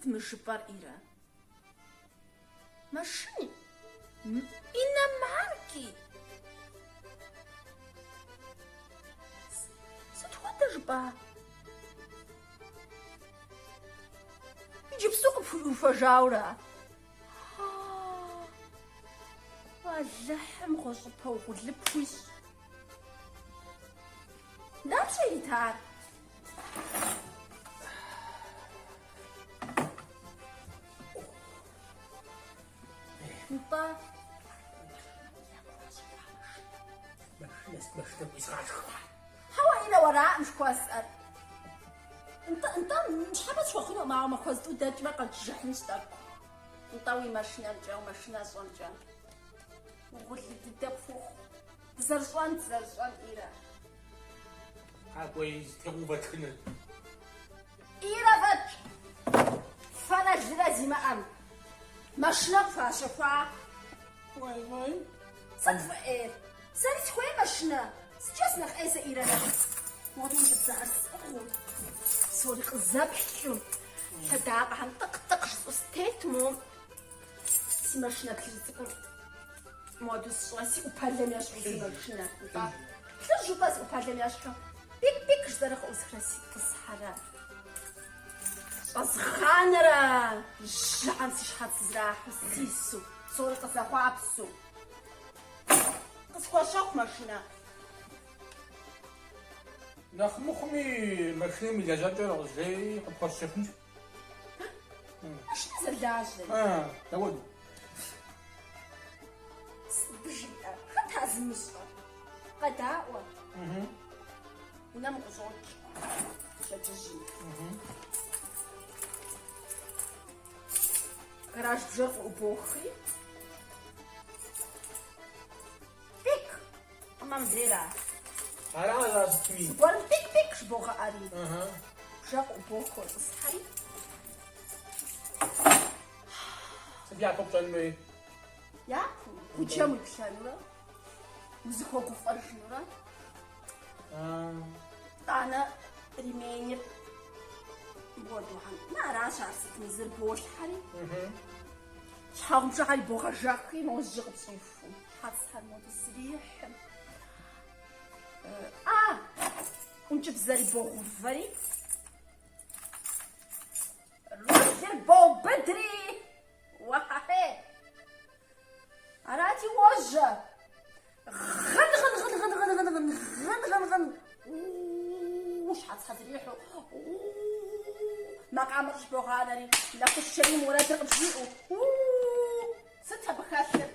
мы жыпӏэр, Ирэ? Машини? Иномарки? Сыт хуэдэ жыпӏа? Иджыпсту къыпхуиӏухуэжауэра? Алыхьым гъуэщӏыпэ угъурлы пхуищӏ. Дапщэ иритар? Нтӏэ. Машинэ сыт машинэ уизгъатхэ. Хьэуэ, Ирэ, уэраӏым жыхуэсӏэр. Нтӏэ, нтӏэ, ныщхьэбэ схуэхъунукъым, ауэ махуэ зытӏу дэкӏмэ къэджыхьынщ тӏэкӏу. Нтӏэ, уи машинэмкӏэ, уи машинэщӏэмкӏэ. Угъурлы дыдэ пхухъу. Дызэрыщӏэн, дызэрыщӏэн, Ирэ. Къакӏуэ зытегъэувэ тхыныр. Ирэ фӏэкӏ, фэрэ лырэ зимыӏэм, машинэ къыхуащэхуа. Уей, уей. Сыт фӏы ӏейр? Сэри сыхуей машинэ. Сыткӏэ сынэхъ ӏей сэ Ирэ нэхъ? Моуэдэу ӏункӏыбзэхэр сӏыгъыу, псори къызэплъу, лъэдакъэхэм тӏыкъ-тӏыкъ жысӏэу сытету моуэ си машинэ плъыжь цӏыкӏур моуэдэу сщӏырэ си ӏупэлэм ещхьу си машинэр. Нтӏэ, плъыжьу-тӏэ си ӏупэлэм ещхьу, пик-пик жысӏэрэ къыӏусхрэ ситӏысхьэрэ. Щӏэзгъанэрэ жьыхьэм си щхьэц зрахьу сису, псори къызэхъуапсэу. Къысхуэщэху машинэ. Нэхъ мыхъуми машинэм и лэжьэкӏэр къызжеӏи къыпхуэсщэхунщ. Машинэ зэрылажьэр. А, дауэду? Сыт жиӏэр? Хэт а зымыщӏэр? Къэдаӏуэ. Унэм укъыщӏокӏ. Пщэдджыжьым. Гараж бжэр къыӏубохри. Пик! Хьэмэ мыдрейра? Ара, ара сытми. Зыгуэрым пик-пик жыбогъэӏэри. Бжэр къыӏубох, уотӏысхьэри. Сыт япэу пщӏэн хуейр? Япэу, гъуджэм уиплъэнурэ, узыхуэгуфӏэжынурэ. Тӏанэ ременыр мыпхуэдэу, мэ аращ ар сытми, зэрыболъхьэри. Щхьэгъубжэхэр ибогъэжэхри, моуэ жьы къыпщӏихуу, щхьэцхэр моуэдэу зрихьым. А, ӏункӏыбзэр ибогъувэри, рулыр боубыдри, уэхьэхьей! Арати, уожьэ! Гъын, гъын, гъын, гъын, гъын, гъын, гъын, гъын, гъын, гъын. У, щхьэцхэр зрихьу. У, макъамэр щӏыбогъанэри, Нэхущ Чэрим уэрэдыр къыбжиӏэу. У, сыт абы хэлъыр?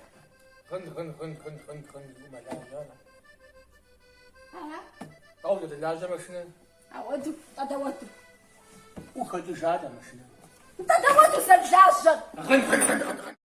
Гъын, гъын, гъын, гъын, гъын, гъын, жиӏэу мэлажьэ ара? Ара? Дауэ зэрылажьэ машинэр? Ауэду, нтӏэ дауэду. Ухэкӏыжат а машинэр. Нтӏэ дауэду зэрылажьэр? Гъын, гъын, гъын, гъын, гъын.